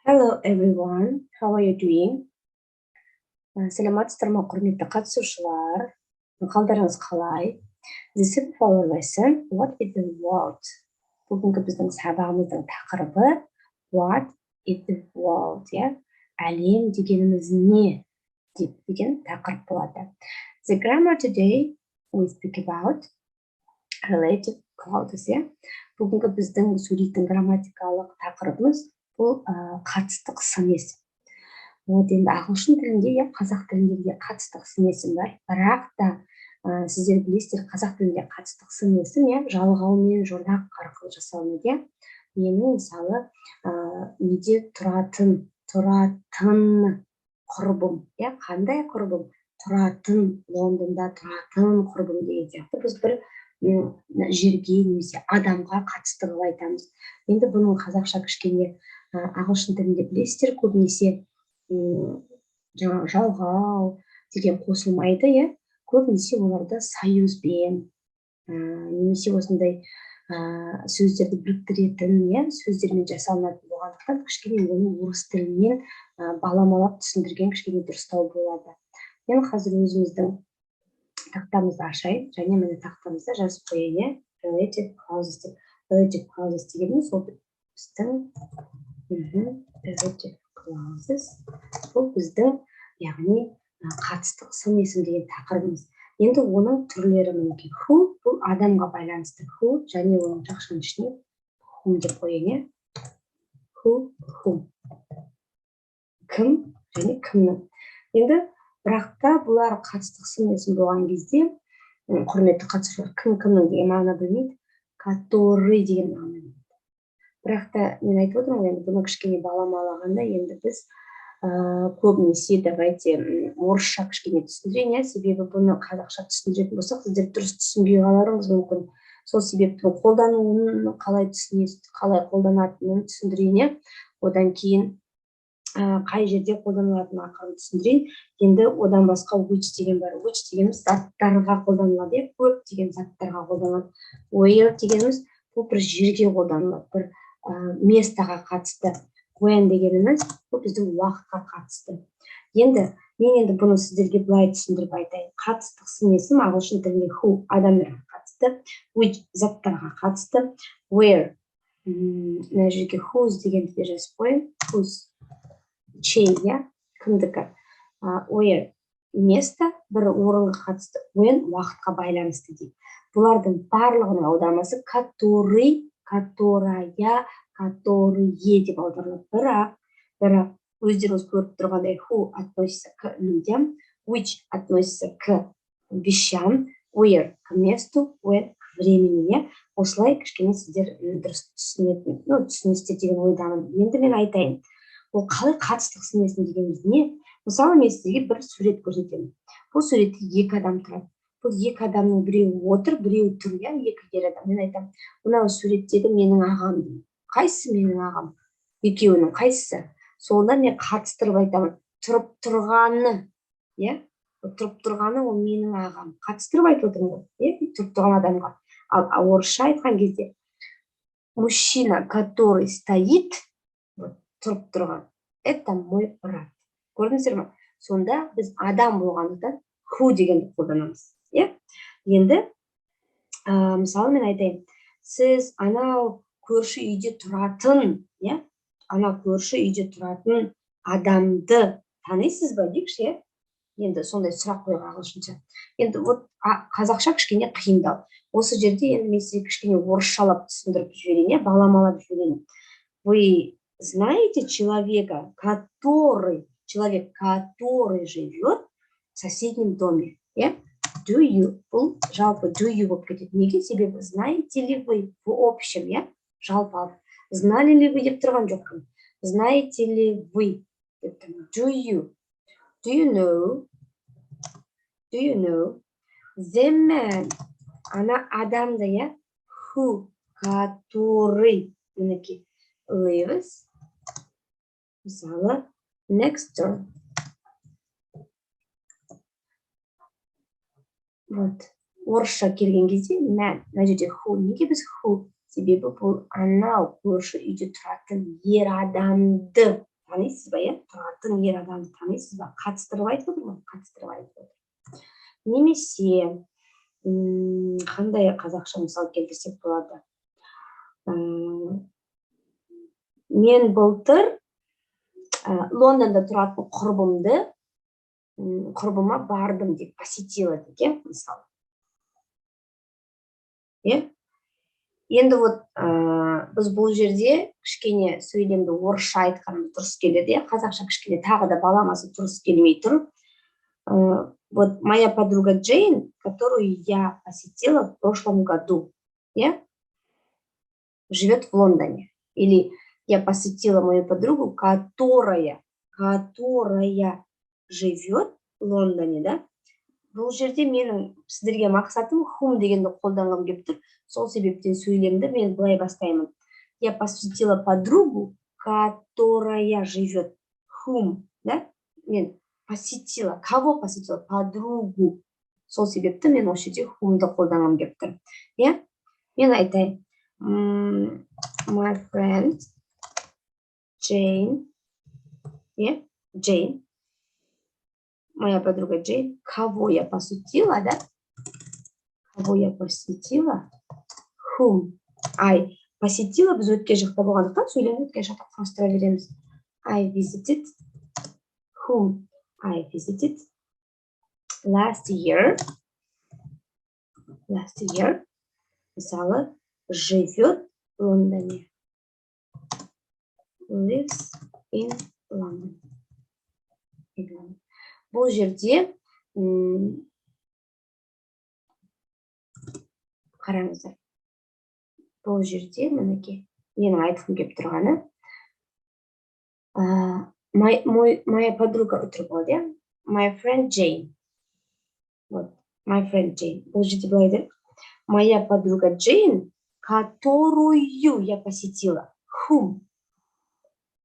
Hello everyone, how are you doing? Саламатсыздар ма, құрметті қатысушылар? Қалдарыңыз қалай? This is our lesson, "What is the world?" Бүгінгі біздің сабағымыздың тақырыбы "What is the world?" иә? Әлем дегеніміз не? Деп деген тақырып болады. The grammar today we speak about relative clauses, иә? Бүгінгі біздің сөйлейтін грамматикалық тақырыбымыз бұл қатыстық сын есім. Вот, енді ағылшын тілінде, иә, қазақ тілінде де қатыстық сын есім бар, бірақ та сіздер білесіздер, қазақ тілінде қатыстық сын есім, иә, жалғау мен жұрнақ арқылы жасалынады, иә. Менің, мысалы, неде тұратын құрбым, иә, қандай құрбым? Тұратын, Лондонда тұратын құрбым деген сияқты біз бір жерге немесе адамға қатысты қылып айтамыз. Енді бұның қазақша кішкене, ағылшын тілінде, білесіздер, көбінесе жаңағы жалғау деген қосылмайды, иә, көбінесе оларда союзбен немесе осындай сөздерді біріктіретін, иә, сөздермен жасалынатын болғандықтан, кішкене оны орыс тілінен баламалап түсіндірген кішкене дұрыстау болады. Мен қазір өзіміздің тақтамызды ашайын және, міне, тақтамызда жазып қояйын, иә, relative clauses деп. Relative clauses дегеніміз ол біздің relative clauses, бұл біздің, яғни, қатыстық сын есім деген тақырыбымыз. Енді оның түрлері мінекей: who, бұл адамға байланысты, who және оның жақшаның ішіне whom деп қояйын, иә, who, whom, кім және кімнің. Енді бірақ та бұлар қатыстық сын есім болған кезде, құрметті қатысушылар, кім, кімнің деген мағына білмейді, который деген мағына береді. Бірақ та мен айтып отырмын ғой, енді бұны кішкене баламалағанда, енді біз көбінесе, давайте, орысша кішкене түсіндірейін, иә, себебі бұны қазақша түсіндіретін болсақ, сіздер дұрыс түсінбей қаларыңыз мүмкін. Сол себепті қолдануын қалай түсінесіз, қалай қолданатынын түсіндірейін, иә, одан кейін қай жерде қолданылатынын ақырын түсіндірейін. Енді одан басқа which деген бар. Which дегеніміз заттарға қолданылады, иә, көп деген заттарға қолданылады. Where дегеніміз бұл бір жерге қолданылады, бір местоға қатысты. When дегеніміз бұл біздің уақытқа қатысты. Енді мен енді бұны сіздерге былай түсіндіріп айтайын: қатыстық сын есім ағылшын тілінде who адамдарға қатысты, which заттарға қатысты, where, мына жерге whose дегенді де жазып қояйын, whose, чей, иә, кімдікі, where место, бір орынға қатысты, when уақытқа байланысты дейді. Бұлардың барлығының аудармасы который, которая, которые деп аударылады. Бірақ өздеріңіз көріп тұрғандай, who относится к людям, which относится к вещам, where к месту, when к времени, иә. Осылай кішкене сіздер дұрыс түсінетін, ну, түсінесіздер деген ойдамын. Енді мен айтайын, ол қалай, қатыстық сын есім дегеніміз не? Мысалы, мен сізге бір сурет көрсетемін. Бұл суретте екі адам тұрады. Бұл екі адамның біреуі отыр, біреуі тұр, иә, екі ер адам. Мен айтамын: «Мынау суреттегі менің ағам», – деймін. Қайсысы менің ағам? Екеуінің қайсысы? Сонда мен қатыстырып айтамын: тұрып тұрғаны, иә, тұрып тұрғаны ол менің ағам. Қатыстырып айтып отырмын ғой, иә, тұрып тұрған адамға. Ал орысша айтқан кезде: мужчина, который стоит, вот, тұрып тұрған, это мой брат. Көрдіңіздер ма? Сонда біз адам болғандықтан, who дегенді қолданамыз, иә. Енді мысалы, мен айтайын: сіз анау көрші үйде тұратын, иә, ана көрші үйде тұратын адамды танисыз ба дейікші, иә. Енді сондай сұрақ қоюға ағылшынша. Енді вот, қазақша кішкене қиындау осы жерде. Енді мен сізге кішкене орысшалап түсіндіріп жіберейін, иә, баламалап жіберейін. Вы знаете человека, который, человек, который живет в соседнем доме, иә? Do you, бұл жалпы do you болып кетеді. Неге? Себебі знаете ли вы в общем, иә, жалпы алып. Знали ли вы деп тұрған жоқпын, знаете ли вы деп тұрмын. Do you, do you know, do you know the man, ана адамды, иә, who, который, мінекей, lives, мысалы, next door? Вот, орысша келген кезде man, мына жерде who. Неге біз who? Себебі бұл анау көрші үйде тұратын ер адамды. Танисыз ба, иә? Тұратын ер адамды танисыз ба? Қатыстырып айтып отыр ма? Қатыстырып айтып отыр. Немесе қандай қазақша мысал келтірсек болады? Мен былтыр Лондонда тұратын құрбыма бардым деп, посетила дейік, иә, мысалы, иә. Енді вот біз бұл жерде кішкене сөйлемді орысша айтқанымыз дұрыс келеді, иә, қазақша кішкене тағы да баламасы дұрыс келмей тұр. Вот моя подруга Джейн, которую я посетила в прошлом году, иә, живет в Лондоне. Или я посетила мою подругу, которая живет в Лондоне, да? Бұл жерде менің сіздерге мақсатым whom дегенді қолданғым келіп тұр. Сол себептен сөйлемді мен былай бастаймын: я посетила подругу, которая живет, whom, да? Мен посетила, кого посетила? Подругу. Сол себепті мен осы жерде whom-ды қолданғым келіп тұр, иә. Мен айтайын: my friend Jane, иә, Джейн, моя подруга Джейн, кого я посетила, да? Кого я посетила? Whom I посетила. Біз өткен шақта болғандықтан, сөйлемді өткен шақта құрастыра береміз. I visited, whom I visited last year, last year, мысалы, живет в Лондоне, lives in London. In London. Бұл жерде қараңыздар, бұл жерде, мінекей, менің айтқым келіп тұрғаны моя подруга үтір болады, иә, my friend Jane. Вот my friend Jane. Бұл жерде былай дедік: моя подруга Джейн, которую я посетила, whom,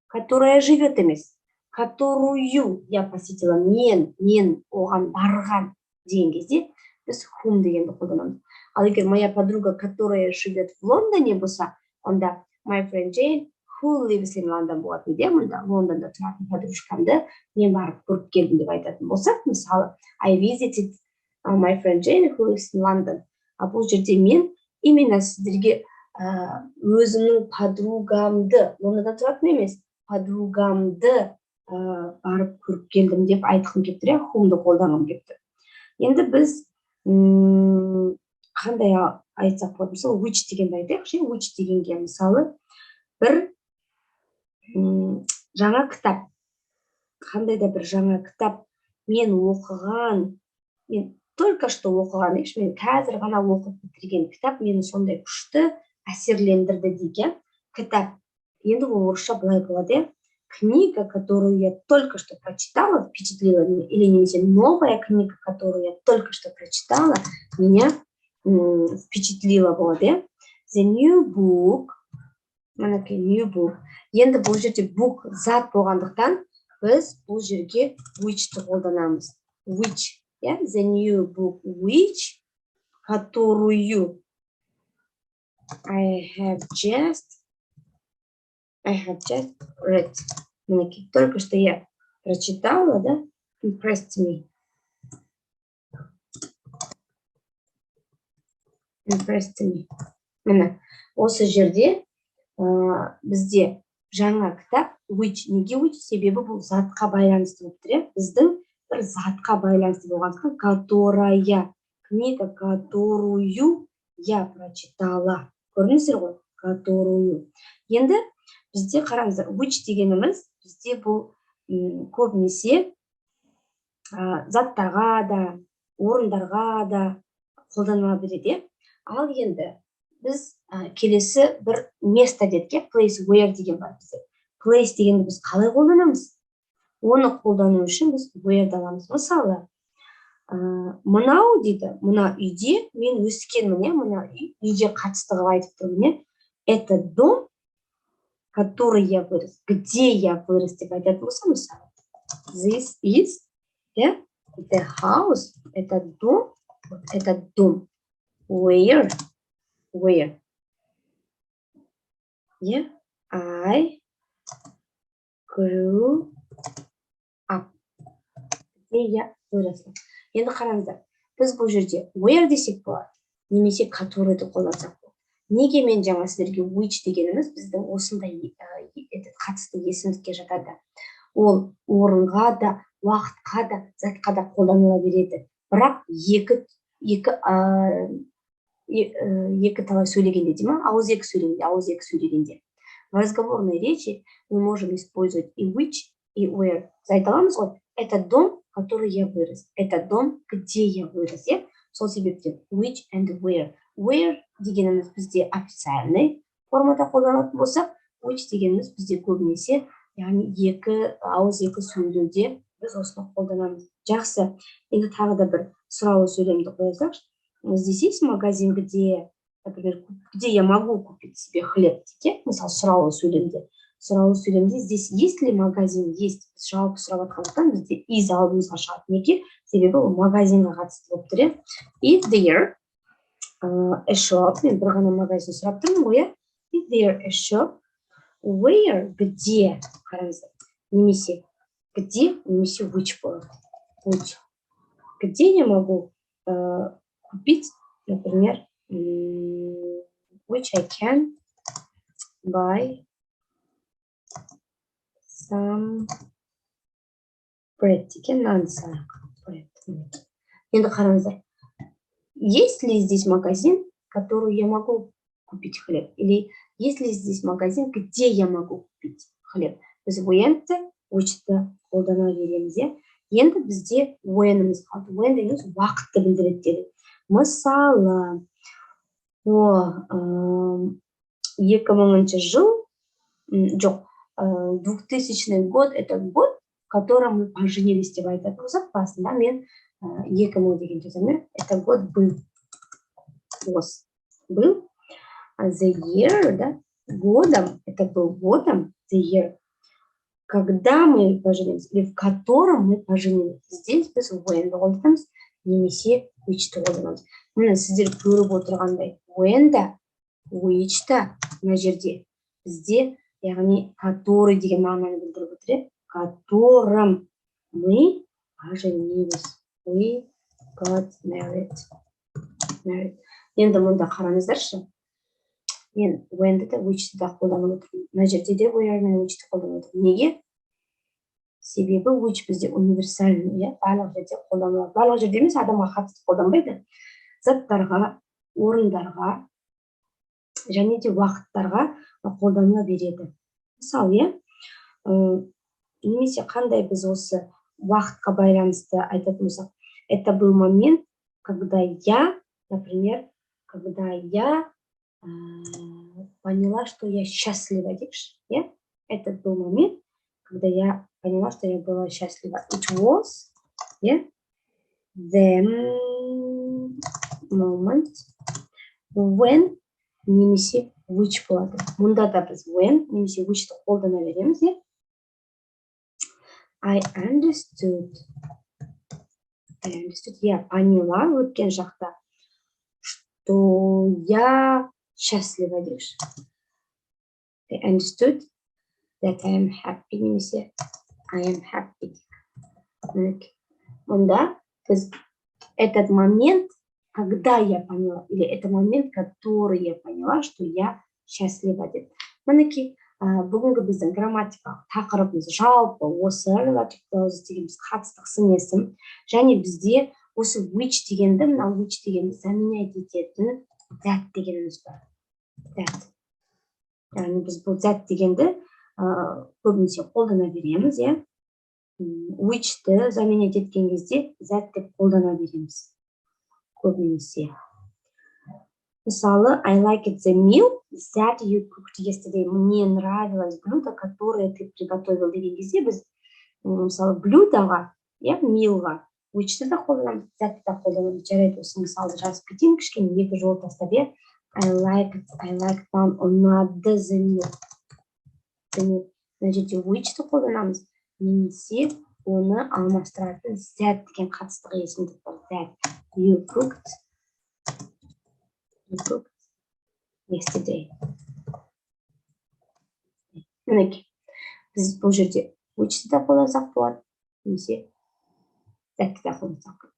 которая живет емес, которую я посетила, мен оған барған деген кезде біз whom дегенді қолданамыз. Ал егер моя подруга, которая живет в Лондоне болса, онда my friend Jane who lives in London болатын, иә. Мұнда Лондонда тұратын подружкамды мен барып көріп келдім деп айтатын болсақ, мысалы, I visited my friend Jane who lives in London. А бұл жерде мен именно сіздерге өзімнің подругамды, Лондонда тұратын емес, подругамды барып көріп келдім деп айтқым келіп тұр, иә, whom-ды қолданғым келіп тұр. Енді біз қандай айтсақ болады? Мысалы, which дегенді айтайықшы. Which дегенге, мысалы, бір жаңа кітап, қандай да бір жаңа кітап мен оқыған, мен только что оқыған дейікші, мен қазір ғана оқып бітірген кітап мені сондай күшті әсерлендірді дейік, иә. Кітап енді ол орысша былай болады, иә: книга, которую я только что прочитала, впечатлила меня, или немесе новая книга, которую я только что прочитала, меня впечатлила болады, иә. The new book, мінекей, new book. Енді бұл жерде book зат болғандықтан, біз бұл жерге which-ті қолданамыз. Which, иә, the new book which, которую I have just read. Мінекей, только что я прочитала, да, impressed me. Impressed me. Міне, осы жерде бізде жаңа кітап which. Неге which? Себебі бұл затқа байланысты болып тұр, иә, біздің бір затқа байланысты болғандықтан, которая, книга, которую я прочитала. Көрдіңіздер ғой, которую. Енді бізде, қараңыздар, which дегеніміз бізде бұл көбінесе заттарға да, орындарға да қолданыла береді, иә. Ал енді біз келесі бір место дедік, иә, place where деген бар бізде. Place дегенді біз қалай қолданамыз? Оны қолдану үшін біз where-ді аламыз. Мысалы, мынау дейді, мына үйде мен өскенмін, иә, мына үй, үйге қатысты қылып айтып тұрмын, иә. Это дом, который я вырос, где я вырос деп айтатын болсам, мысалы, this is, yeah, the house, это дом, вот это дом, where, yeah, I grew Grew up. Где я выросла. Енді қараңыздар, біз бұл жерде where десек болады немесе который ды қолдансақ болады. Неге мен жаңа сіздерге which дегеніміз біздің осындай этот қатысты есімдікке жатады. Ол орынға да, уақытқа да, затқа да қолданыла береді. Бірақ екі талай сөйлегенде дей ма, ауыз екі сөйлегенде, в разговорной речи мы можем использовать и which, и where. Біз айта аламыз ғой: это дом, который я вырос, это дом, где я вырос, иә. Сол себептен which and where. Where дегеніміз бізде официальный формада қолданатын болсақ, which дегеніміз бізде көбінесе, яғни ауыз екі сөйлеуде біз осыны қолданамыз. Жақсы, енді тағы да бір сұраулы сөйлемді қоя салайықшы. Здесь есть магазин, где, например, где я могу купить себе хлеб дейік, иә. Мысалы, сұраулы сөйлемде здесь есть ли магазин, есть. Біз жалпы сұрап жатқандықтан, бізде is алдымызға шығады. Неге? Себебі ол магазинға қатысты болып тұр, иә. Is there a shop, мен бір ғана магазин сұрап тұрмын ғой, иә. Is there a shop where, где, қараңыздар, немесе где, немесе which болады, which, где я могу купить, например, which I can buy some bread деген, нан салайық, bread. Мінекей. Енді қараңыздар, есть ли здесь магазин, который я могу купить хлеб, или есть ли здесь магазин, где я могу купить хлеб? Біз when-ті, which-ті қолдана береміз, иә. Енді бізде when-іміз қалды. When дегеніміз уақытты білдіреді дедік. Мысалы, о 2000-жыл, жоқ, 2000 год, это год, в котором мы поженились деп айтатын болсақ, басында мен 2000 деген жазамын, иә. Это год был, was, был, the year, да, годом, это был годом, the year, когда мы поженились или в котором мы поженились. Здесь біз when қолданамыз немесе which ті қолданамыз. Міне, сіздер көріп отырғандай, when да, which та мына жерде бізде, яғни который деген мағынаны білдіріп отыр, иә. Котором мы поженились, we got married. Енді мұнда қараңыздаршы, мен when-ді де, which-ті де қолданып отырмын. Мына жерде де where мен which-ті қолданып отырмын. Неге? Себебі which бізде универсальный, иә, барлық жерде қолданылады. Барлық жерде емес, адамға қатысты қолданбайды, заттарға, орындарға және де уақыттарға қолданыла береді. Мысалы, иә, немесе қандай біз осы уақытқа байланысты айтатын болсақ, это был момент, когда я, например, когда я поняла, что я счастлива дейікші, иә. Это был момент, когда я поняла, что я была счастлива. It was, yeah, the moment when немесе which болады. Мұнда да біз when немесе which ті қолдана береміз, иә. I understood. I understood. Я поняла өткен шақта, что я счастлива дейікші. I understood that I am happy немесе I am happy. Мінекей. Мұнда біз этот момент, когда я поняла, или это момент, который я поняла, что я счастлива деп. Мінекей, бүгінгі біздің грамматикалық тақырыбымыз жалпы осы relative clause дегеніміз қатыстық сын есім және бізде осы which дегенді, мына which дегенді заменять ететін that дегеніміз бар, that. Яғни біз бұл that дегенді көбінесе қолдана береміз, иә. Which ті заменять еткен кезде that деп қолдана береміз көбінесе. Мысалы, I like it the meal that you cooked yesterday. Мне нравилось блюдо, которое ты приготовил деген кезде біз мысалы, блюдо ға, иә, meal ға which ті да қолданамыз, that да қолданамыз. Жарайды, осы мысалды жазып кетейін кішкене екі жол тастап, иә. I like it, I like, маған ұнады the meal. The meal. Мына жерде which ті қолданамыз немесе оны алмастыратын that деген қатыстық есімдік бар. That you cooked yesterday. Мінекей, бізде Біз бұл жерде which да қолдансақ болады немесе that да қолдансақ болады.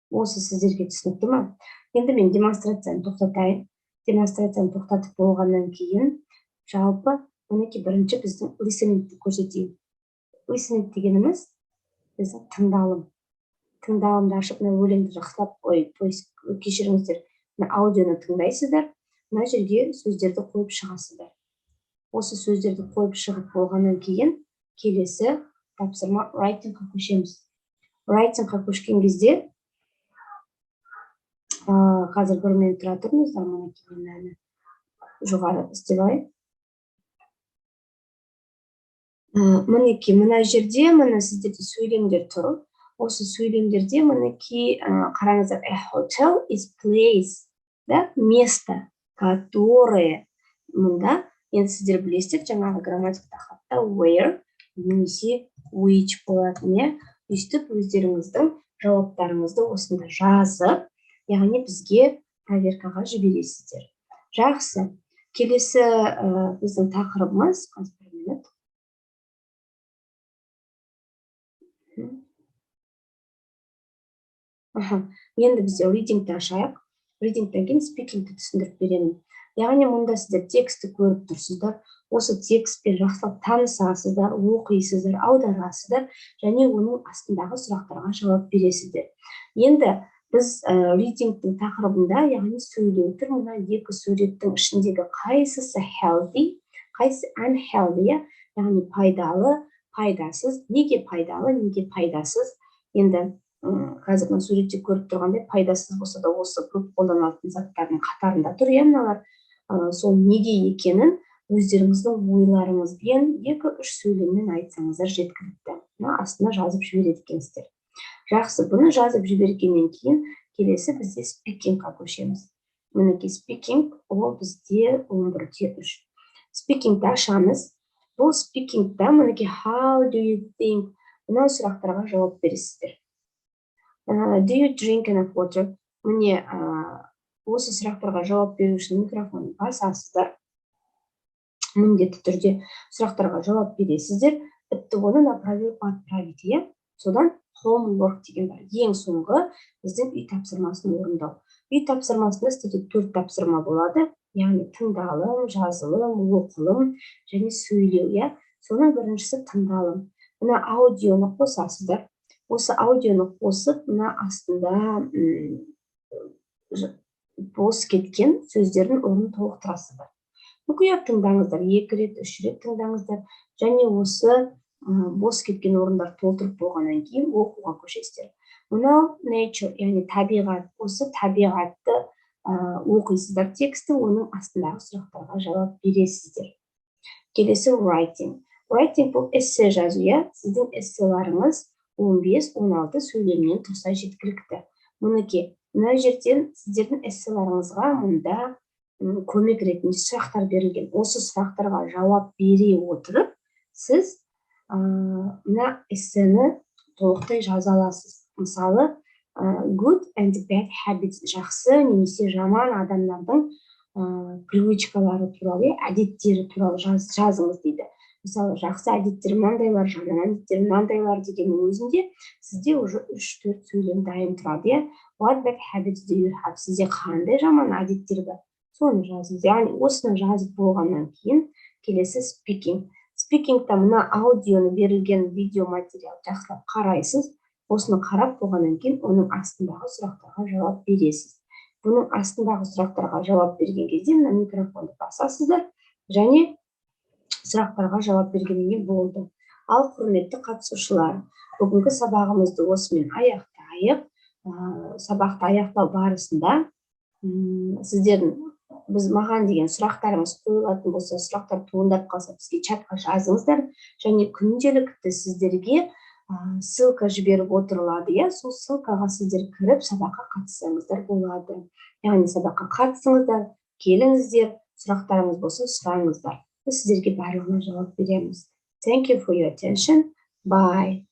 Осы сіздерге түсінікті ма? Енді мен демонстрацияны тоқтатайын. Демонстрацияны тоқтатып болғаннан кейін, жалпы, мінекей, бірінші біздің listening көрсетейін. Listening дегеніміз біздің тыңдалым. Тыңдалымды ашып, мына өлеңді жақсылап, ой, то есть, кешіріңіздер, мына аудионы тыңдайсыздар, мына жерге сөздерді қойып шығасыздар. Осы сөздерді қойып шығып болғаннан кейін, келесі тапсырма writing қа көшеміз. Writing қа көшкен кезде, қазір бір минут тұра тұрыңыздар. Мінекей, мен мынаны жоғары істеп алайын. Мінекей, мына жерде, міне, сіздерде сөйлемдер тұр. Осы сөйлемдерде, мінекей, қараңыздар: a hotel is place да, место, которое. Мұнда енді сіздер білесіздер, жаңағы грамматика тақырыпта where немесе which болатын, иә. Өйстіп өздеріңіздің жауаптарыңызды осында жазып, яғни бізге проверка ға жібересіздер. Жақсы, келесі біздің тақырыбымыз, қазір, бір минут. Аха, енді бізде reading ті ашайық. Reading тен кейін speaking ті түсіндіріп беремін. Яғни мұнда сіздер текстті көріп тұрсыздар. Осы текстпен жақсылап танысасыздар, оқисыздар, аударасыздар және оның астындағы сұрақтарға жауап бересіздер. Енді біз reading тің тақырыбында, яғни сөйлеу тұр. Мына екі суреттің ішіндегі қайсысы healthy, қайсысы unhealthy, иә? Яғни пайдалы, пайдасыз. Неге пайдалы, неге пайдасыз? Енді қазір мына суретте көріп тұрғандай, пайдасыз болса да, осы көп қолданылатын заттардың қатарында тұр, иә, мыналар. Сол неге екенін өздеріңіздің ойларыңызбен екі үш сөйлеммен айтсаңыздар жеткілікті. Мына астына жазып жібереді екенсіздер. Жақсы, бұны жазып жібергеннен кейін, келесі бізде speaking қа көшеміз. Мінекей, speaking, ол бізде 11-де 3. Speaking ті ашамыз. Бұл speaking та, мінекей, how do you think, мынау сұрақтарға жауап бересіздер. Do you drink enough water? Міне, осы сұрақтарға жауап беру үшін микрофон басасыздар. Міндетті түрде сұрақтарға жауап бересіздер. Бітті, оны на проверку отправить, иә. Содан homework деген бар. Ең соңғы біздің үй тапсырмасын орындау. Үй тапсырмасында сіздерде төрт тапсырма болады. Яғни тыңдалым, жазылым, оқылым және сөйлеу, иә. Соның біріншісі тыңдалым. Мына аудионы қосасыздар. Осы аудионы қосып, мына астында бос кеткен сөздердің орнын толықтырасыздар. Мұқият тыңдаңыздар, екі рет, үш рет тыңдаңыздар және осы бос кеткен орындарды толтырып болғаннан кейін, оқуға көшесіздер. Мынау nature, яғни табиғат. Осы табиғатты оқисыздар тексті, оның астындағы сұрақтарға жауап бересіздер. Келесі writing. Writing бұл эссе жазу, иә. Сіздің эсселарыңыз 15-16 сөйлемнен тұрса жеткілікті. Мінекей, мына жерден сіздердің эсселарыңызға мұнда көмек ретінде сұрақтар берілген. Осы сұрақтарға жауап бере отырып, сіз мына эссені толықтай жаза аласыз. Мысалы, good and bad habits, жақсы немесе жаман адамдардың привычка лары туралы, иә, әдеттері туралы жазыңыз дейді. Мысалы, жақсы әдеттер мынандайлар, жаман әдеттер мынандайлар дегеннің өзінде сізде уже үш төрт сөйлем дайын тұрады, иә. What bad habits do you have? Сізде қандай жаман әдеттер бар, соны жазыңыз. Яғни осыны жазып болғаннан кейін, келесі speaking. Speaking та мына аудионы, берілген видео материал жақсылап қарайсыз. Осыны қарап болғаннан кейін, оның астындағы сұрақтарға жауап бересіз. Бұның астындағы сұрақтарға жауап берген кезде мына микрофонды басасыздар және сұрақтарға жауап бергеннен кейін болды. Ал, құрметті қатысушылар, бүгінгі сабағымызды осымен аяқтайық. Сабақты аяқтау барысында сіздердің біз маған деген сұрақтарыңыз қойылатын болса, сұрақтар туындап қалса, бізге чатқа жазыңыздар және күнделікті сіздерге ссылка жіберіп отырылады, иә. Сол ссылка ға сіздер кіріп, сабаққа қатыссаңыздар болады. Яғни сабаққа қатысыңыздар, келіңіздер, сұрақтарыңыз болса, сұраңыздар, біз сіздерге барлығына жауап береміз. Thank you for your attention. Bye.